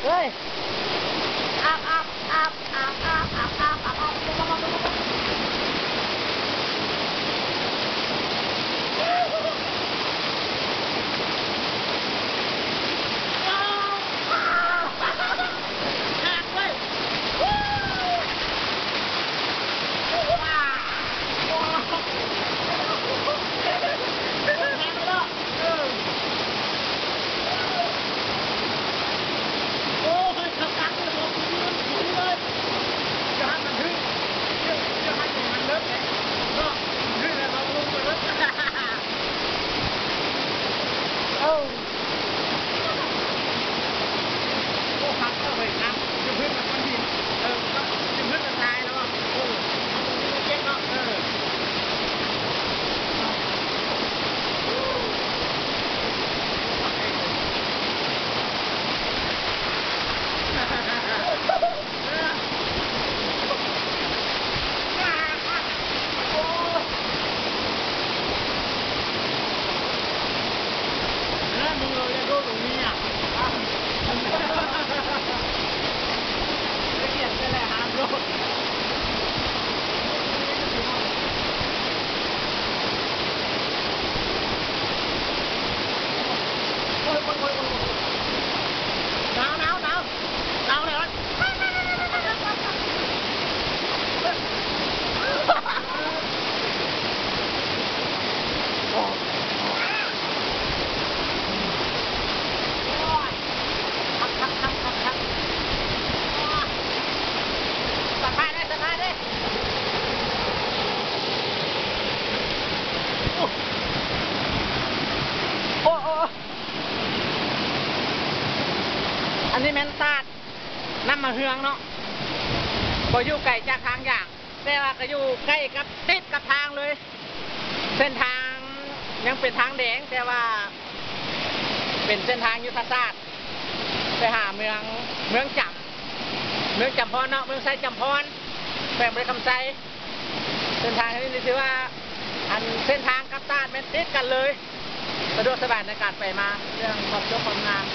ເຮີ້ຍ ອັບ ອັບ ອັບ. ໂອ້ຍ ຄັກໆ ເລີຍ ບໍ່ຄືເລື່ອງ ຄືເລີຍ ຢ່າໃຫ້ມັນຖືກ ຢ່າໃຫ້ມັນເລີກເດ້ເນາະ ຖືກແລ້ວເນາະ ລົງໄປເລີຍ ໂອ້ ໂອ້ ຄັກເລີຍ ນ້ຳ ຢູ່ພື້ນມັນກ້ອນຫີນ ເອີ ຢູ່ພື້ນມັນຊາຍແລ້ວ ໂອ້ ເຈັບເນາະ ເອີ. ໜາວໆໆ ໜາວແລ້ວ ຄັກໆໆໆ ສະພາຍເດ້ ສະພາຍເດ້ ໂອ້ ໂອ້ ໂອ້ ອັນນີ້ແມ່ນຕາດນ້ຳມະເຮືອງເນາະ ບໍ່ຢູ່ໄກຈາກທາງຢ່າງ ແຕ່ວ່າກໍຢູ່ໃກ້ກັບ ຕິດກັບທາງເລີຍ ເສັ້ນທາງຍັງເປັນທາງແດງ ແຕ່ວ່າເປັນເສັ້ນທາງຍຸດທະສາດ ໄປຫາເມືອງ ເມືອງຈຳ ເມືອງຈຳພອນເນາະ ເມືອງໄຊຈຳພອນ ແຂວງບໍລິຄຳໄຊ ເສັ້ນທາງນີ້ຖືວ່າ ອັນ ເສັ້ນທາງກັບຕາດແມ່ນຕິດກັນເລີຍ ສະດວກສະບາຍໃນການໄປມາ ເລື່ອງຄວາມສວຍຄວາມງາມ.